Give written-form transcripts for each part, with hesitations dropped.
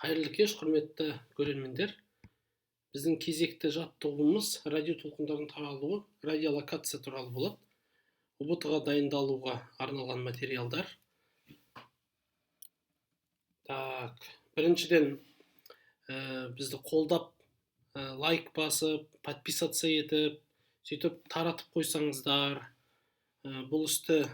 Қайырлы кеш, құрметті көрермендер. Біздің кезекті жаттығуымыз радио толқындарының таралуы, радиолокация туралы болады. ҰБТ-ға дайындалуға арналған материалдар. Так, біріншіден бізді қолдап, лайк басып, подписаться етіп, сөйтіп таратып қойсаңыздар, бұл істі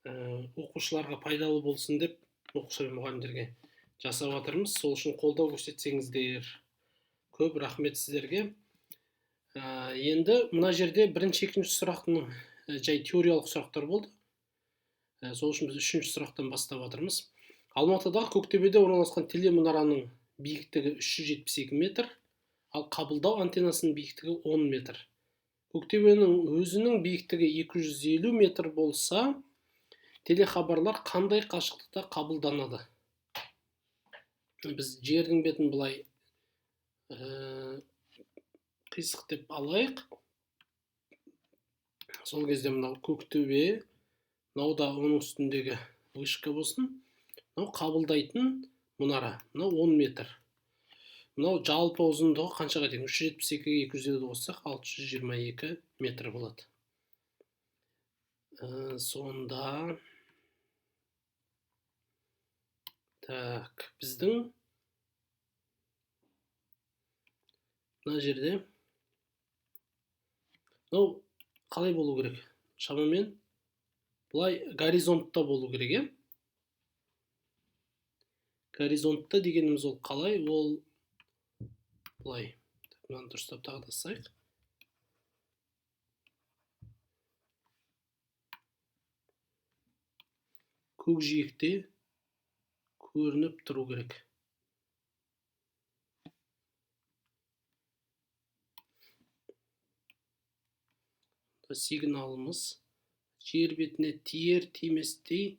оқушыларға пайдалы болсын деп оқушылар мен мұғалімдерге жасап жатырмыз. Сол үшін қолдау көрсетсеңіздер, көп рахмет сіздерге. Енді мына жерде бірінші, екінші сұрақтың жай теориялық сұрақтар болды. Сол үшін біз үшінші сұрақтан бастап жатырмыз. Алматыдағы Көктөбеде орналасқан телемұнараның биіктігі 372 метр, ал қабылдау антеннасының биіктігі 10 метр. Көктөбенің өзінің биіктігі 250 метр болса, телехабарлар қандай қашықтықта қабылданады? Біз жердің бетін былай қисық деп алайық. Сол кезде мынау Көктөбе, мынау да оның үстіндегі вышка болсын. Мынау қабылдайтын мұнара, мынау 10 метр. Мынау жалпы ұзындығы қаншаға тең? 372-ге 250 қоссақ, 622 метр болады. Сонда так, біздің мына жерде мынау қалай болу керек? Шамамен былай горизонтта болу керек, е? Горизонтта дегеніміз ол қалай? Ол былай. Мынаны дұрыстап тағы да сызайық. Көкжиекте көрініп тұру керек. Сигналымыз жер бетіне тиер тиместей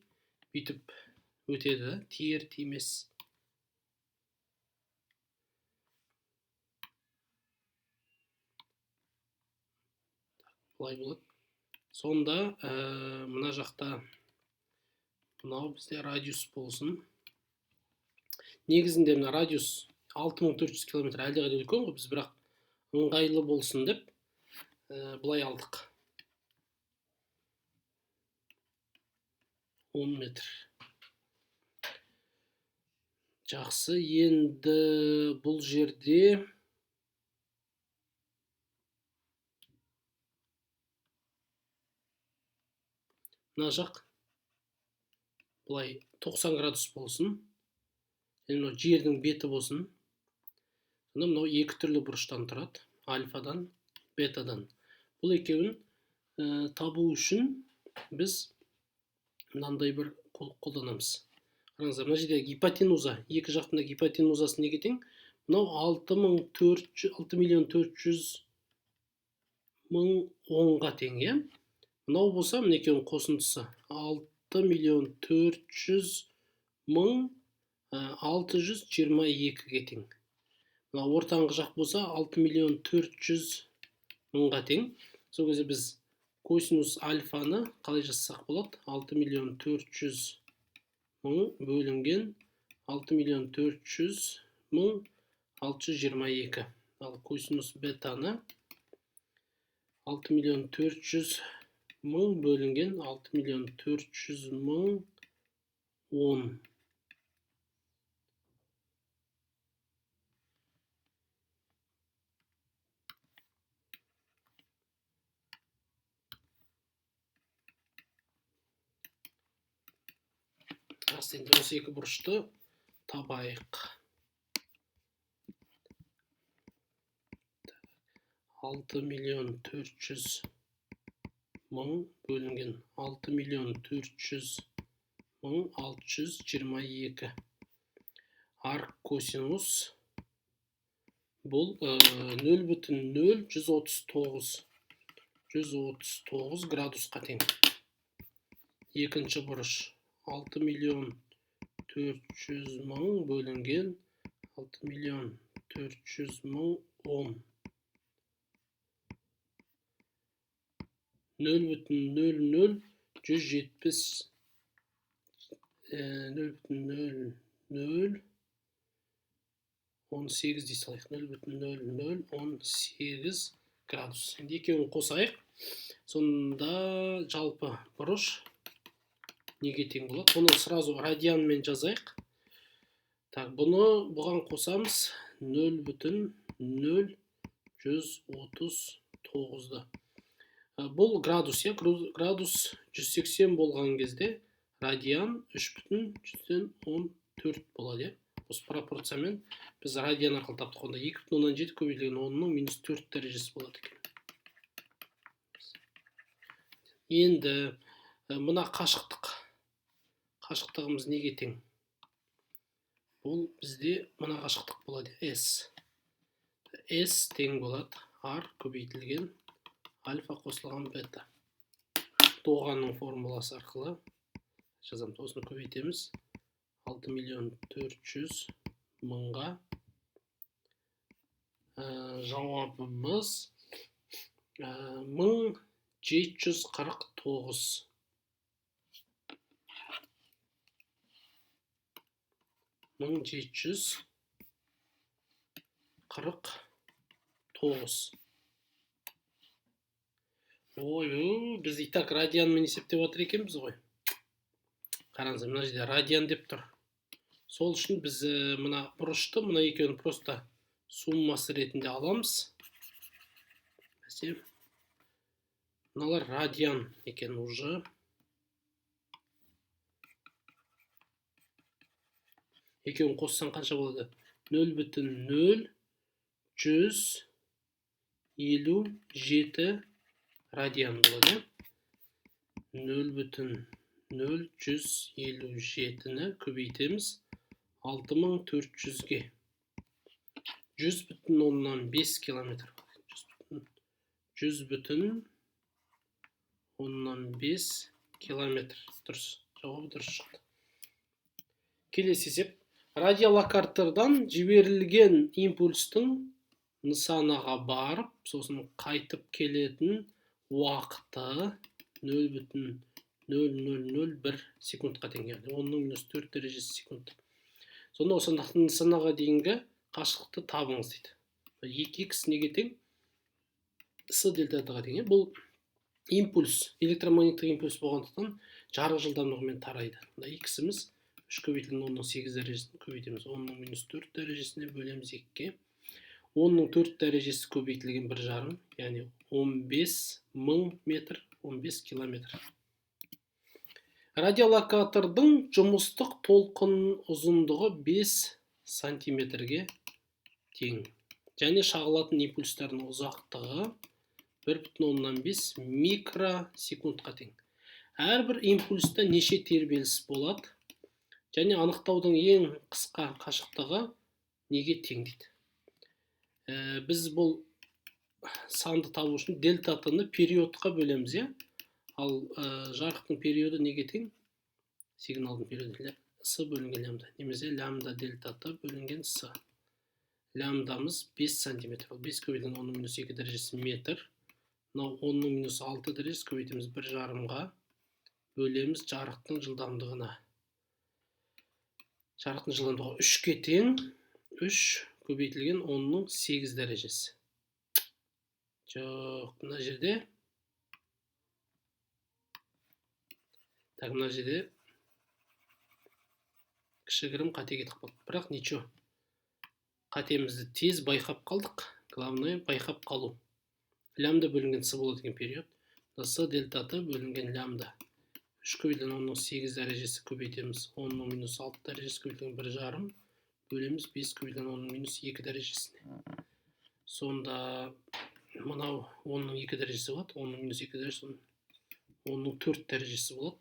бүйтіп өтеді, тиер тимес. Былай болады. Сонда мына жақта мынау бізде радиус болсын. Негізінде мына радиус 6400 километр әлдеқайда үлкен ғой, біз бірақ ыңғайлы болсын деп былай алдық. 10 метр. Жақсы, енді бұл жерде мына жақ былай 90 градус болсын. Және мынау жердің беті болсын. Сонда мынау екі түрлі бұрыштан тұрады, альфадан, бетадан. Бұл екеуін табу үшін біз мынандай бір қолданамыз. Қараңыздар, мына жерде гипотенуза, екі жақтың да гипотенузасы неге тең? Мынау алты миллион төрт жүз мың онға тең, иә? Мынау болса, мына екеуінің қосындысы алты миллион төрт жүз мың алты жүз жиырма екіге тең. Мына ортаңғы жақ болса, алты миллион төрт жүз мыңға тең. Сол кезде біз косинус альфаны қалай жазсақ болады? Алты миллион төрт жүз мың бөлінген алты миллион төрт жүз мың алты жүз жиырма екі. Ал косинус бетаны алты миллион төрт жүз мың бөлінген алты миллион төрт жүз мың он. Жақсы, енді осы екі бұрышты табайық. Алты миллион төрт жүз мың бөлінген алты миллион төрт жүз мың алты жүз жиырма екі. Арк косинус бұл нөл бүтін нөл жүз отыз тоғыз, жүз отыз тоғыз градусқа тең. Екінші бұрыш алты миллион төрт жүз мың бөлінген алты миллион төрт жүз мың он. Нөл бүтін нөл нөл жүз жетпіс, нөл бүтін нөл нөл 18 дей салайық. 0,0018 градус. Енді екеуін қосайық. Сонда жалпы бұрыш неге тең болады? Бұны сразу радианмен жазайық. Так, бұны бұған қосамыз 0,0139-ды. Бұл градус, иә, градус 180 болған кезде радиан 3,14 болады, иә. Осы пропорциямен біз радиан арқылы таптық. Онда 2,7 көбейтілген 10-ның минус 4 дәрежесі болады екен. Енді мына қашықтық. Қашықтығымыз неге тең? Бұл бізде мына қашықтық болады, S. S тең болады R көбейтілген альфа қосылған бета. Доғаның формуласы арқылы жазамыз. Осыны көбейтеміз. 6 400 000-ға. Жауабымыз 1749. 1749. Ой, біз и так радианмен есептеп отыр екенбіз ғой. Қараңыз, мына жерде радиан деп тұр. Сол үшін біз мына бұрышты, мына екеуін просто суммасы ретінде аламыз. Мыналар радиан екен уже. Екеуін қоссаң қанша болады? 0,0157 радиан болады. 0,0157-ні көбейтеміз 6400-ге. 100,5 километр. 100,5 километр. Дұрыс. Жауабы дұрыс шықты. Келесі есеп. Радиолокатордан жіберілген импульстің нысанаға барып, сосын қайтып келетін уақыты 0,0001 секундқа тең, яғни 10-ның минус 4 дәрежесі секунд. Сонда осы нысанаға дейінгі қашықтықты табыңыз дейді. 2х неге тең? С дельта т-ға тең. Бұл импульс, электромагниттік импульс болғандықтан жарық жылдамдығымен тарайды. Мына х-іміз 3 көбейтілген 10-ның 8 дәрежесін көбейтеміз. 10-ның минус 4 дәрежесіне бөлеміз 2-ге. 10-ның 4 дәрежесі көбейтілген бір жарым, яғни 15 мың метр, 15 километр. Радиолокатордың жұмыстық толқын ұзындығы 5 сантиметрге тең. Және шағылатын импульстардың ұзақтығы 1,5 микросекундқа тең. Әрбір импульста неше тербеліс болады? Және анықтаудың ең қысқа қашықтығы неге тең дейді. Біз бұл санды табу үшін дельта т-ны периодқа бөлеміз, иә? Ал жарықтың периоды неге тең? Сигналдың периоды с бөлінген лямбда, немесе лямбда дельта т бөлінген с. Лямбдамыз 5 сантиметр. Ол 5 көбейтілген 10-ның минус 2 дәрежесі метр. Мынау 10-ның минус 6 дәрежесі көбейтеміз бір жарымға, бөлеміз жарықтың жылдамдығына. Жарықтың жылдамдығы 3-ке тең, 3 көбейтілген 10-ның 8 дәрежесі. Жоқ, мына жерде. Так, мына жерде кішігірім қате кетіп қалды. Бірақ ничего. Қатемізді тез байқап қалдық. Главное байқап қалу. Лямбда бөлінген с болады деген период. С дельта т бөлінген лямбда. 3 көбейтілген 10-ның 8 дәрежесі көбейтеміз. 10-ның минус 6 дәрежесі көбейтілген бір жарым бөлеміз 5 көбейтілген 10-ның минус 2 дәрежесіне. Сонда мынау 10-ның 2 дәрежесі болады. 10-ның минус 2 дәрежесі, 10-ның 4 дәрежесі болады.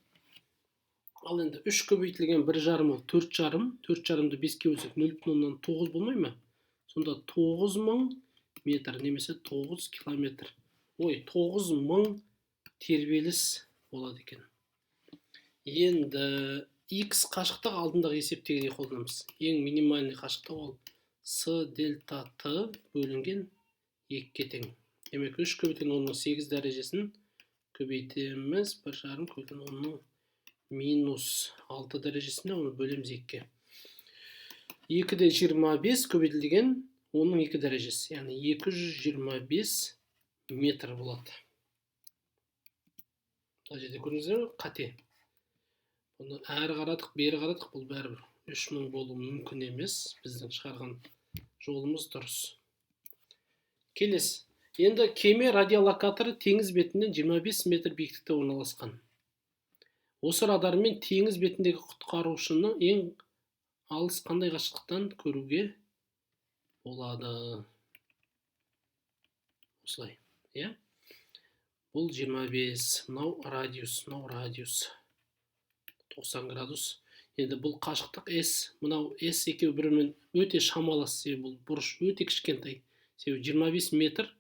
Ал енді 3 көбейтілген бір жарым ол төрт жарым. Төрт жарымды беске бөлсек нөл бүтін оннан тоғыз болмай ма? Сонда тоғыз мың метр немесе тоғыз километр. Ой, тоғыз мың тербеліс болады екен. Енді x қашықтық алдындағы есептегідей қолданамыз. Ең минимальный қашықтық ол с дельта т бөлінген екіге тең. Демек, 3 көбейтілген 10-ның 8 дәрежесін көбейтеміз бір жарым көбейтілген 10-ның минус 6 дәрежесіне, оны бөлеміз екіге. 2,25 көбейтілген 10-ның 2 дәрежесі, яғни 225 метр болады. Мына жерде көрдіңіздер ме? Қате. Бұны әрі қарадық, бері қарадық, бұл бәрібір 3000 болуы мүмкін емес. Біздің шығарған жолымыз дұрыс. Келесі. Енді кеме радиолокаторы теңіз бетінен 25 метр биіктікте орналасқан. Осы радармен теңіз бетіндегі құтқарушыны ең алыс қандай қашықтықтан көруге болады? Осылай, иә? Бұл 25, мынау радиус, мынау радиус. 90 градус. Енді бұл қашықтық S, мынау S екеуі бірімен өте шамалас, себебі бұл бұрыш өте кішкентай. Себебі 25 метр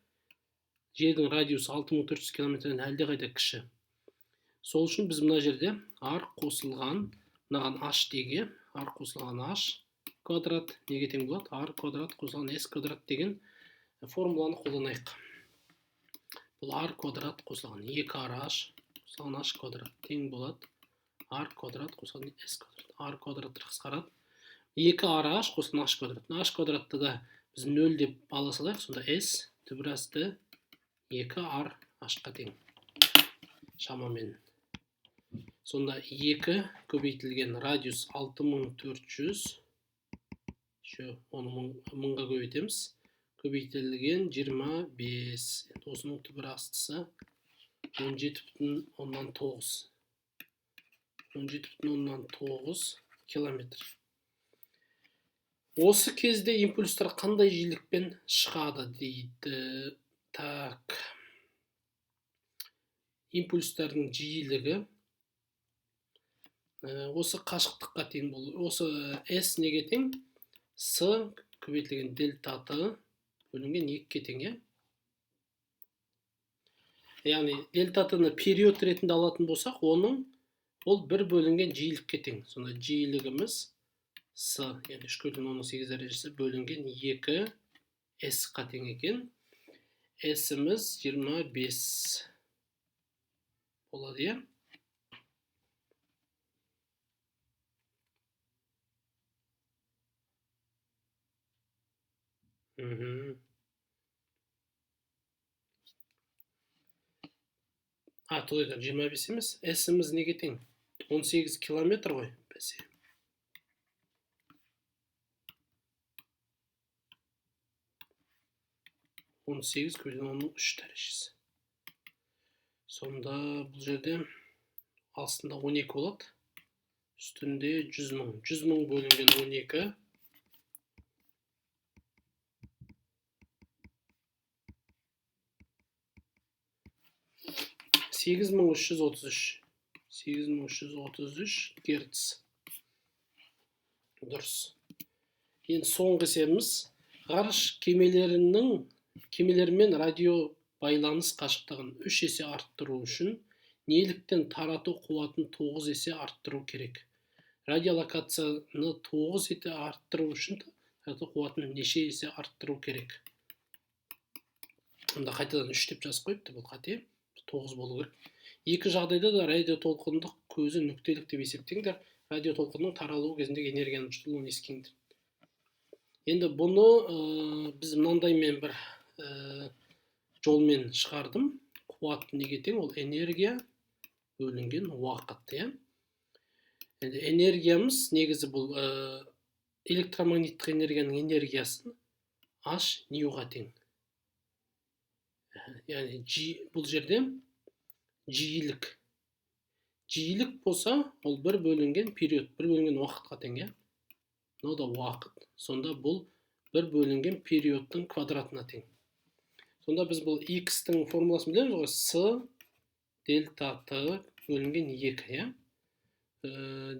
жердің радиусы 6400 километрден әлдеқайда кіші. Сол үшін біз мына жерде R қосылған, мынаған H деге, R қосылған H квадрат неге тең болады? R квадрат қосылған S квадрат деген формуланы қолданайық. Бұл R квадрат қосылған 2RH қосылған H квадрат тең болады. R квадрат қосылған S квадрат. R квадраттар қысқарады. 2RH қосылған H квадрат. H квадратты да біз 0 деп ала салайық. Сонда S түбір асты 2R H-қа тең шамамен. Сонда 2 көбейтілген радиус 6400, еще оны мыңға көбейтеміз, көбейтілген 25. Енді осының түбір астысы 17,9. 17,9 километр. Осы кезде импульстар қандай жиілікпен шығады дейді. Так. Импульстардың жиілігі осы қашықтыққа тең болу. Осы S неге тең? С көбейтілген дельта Т бөлінген 2-ге тең, иә? Яғни дельта Т-ны период ретінде алатын болсақ, ол 1 бөлінген жиілікке тең. Сонда жиілігіміз С, яғни үш көбейтілген онның сегіз дәрежесі бөлінген 2 S-қа тең екен. S-іміз 25 болады, иә? Толайда 25 емес. S-іміз неге тең? 18 километр ғой, бәсе. 18 көбейтілген онның үш дәрежесі. Сонда бұл жерде астында 12 болады. Үстінде 100 мың. 100 мың бөлінген 12. 8333. 8333 герц. Дұрыс. Енді соңғы есебіміз ғарыш кемелерімен радио байланыс қашықтығын 3 есе арттыру үшін неліктен тарату қуатын 9 есе арттыру керек? Радиолокацияны 9 есе арттыру үшін тарату қуатын неше есе арттыру керек? Онда қайтадан 3 деп жазып қойыпты, бұл қате. 9 болу керек. Екі жағдайда да радиотолқындық көзі нүктелік деп есептеңдер. Радиотолқынның таралуы кезіндегі энергияның жұтылуын ескеріңдер. Енді бұны біз мынандаймен бір жолмен шығардым. Қуат неге тең? Ол энергия бөлінген уақыт, иә? Енді энергиямыз негізі бұл электромагниттік энергияның энергиясы H ньюға тең. Яғни бұл жерде жиілік. Жиілік болса, ол бір бөлінген период, бір бөлінген уақытқа тең, иә? Мынау да уақыт. Сонда бұл бір бөлінген периодтың квадратына тең. Сонда біз бұл x-тің формуласын білеміз ғой, с дельта т бөлінген 2, иә?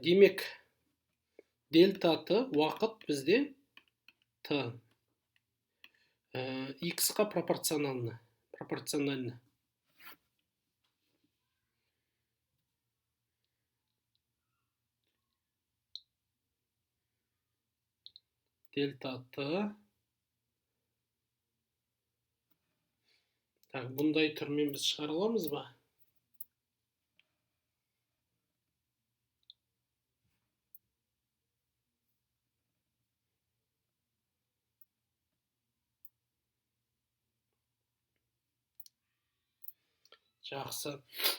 Демек, дельта т уақыт бізде т x-қа пропорциональны. Пропорциональны. Дельта т. Так, бұндай түрмен біз шығара аламыз ба? Жақсы.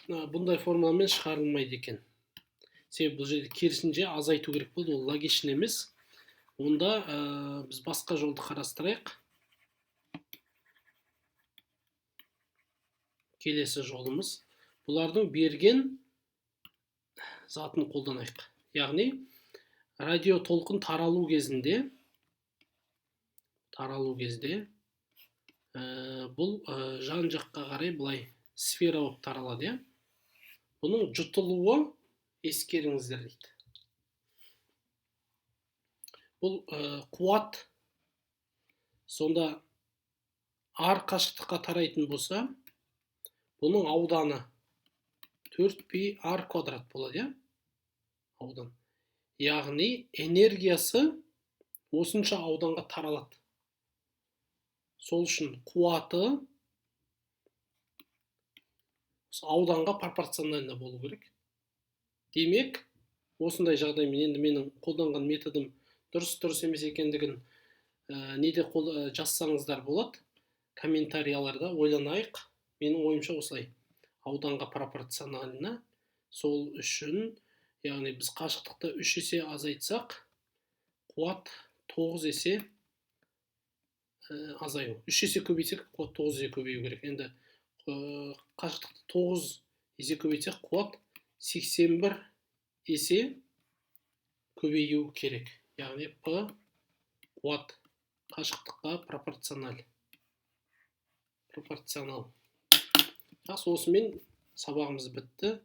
Бұндай формуламен шығарылмайды екен. Себебі бұл жерде керісінше азайту керек болды, ол логичный емес. Онда біз басқа жолды қарастырайық. Келесі жолымыз бұлардың берген затын қолданайық. Яғни радио толқын таралу кезінде бұл жан жаққа қарай былай сфера болып таралады, иә? Бұның жұтылуы ескеріңіздер дейді. Бұл қуат сонда ар қашықтыққа тарайтын болса, бұның ауданы 4 пи ар квадрат болады, иә? Аудан. Яғни энергиясы осынша ауданға таралады. Сол үшін қуаты ауданға пропорционально болу керек. Демек, осындай жағдаймен енді менің қолданған методым дұрыс емес екендігін неде жазсаңыздар болады. Комментарияларда ойланайық. Менің ойымша осылай. Ауданға пропорционально. Сол үшін, яғни біз қашықтықты 3 есе азайтсақ, қуат 9 есе азаю. 3 есе көбейтсек, қуат 9 есе көбею керек. Енді қашықтықты 9 есе көбейтсек, қуат 81 есе көбею керек. Яғни P қуат қашықтыққа пропорционал. Жақсы, осымен сабағымыз бітті.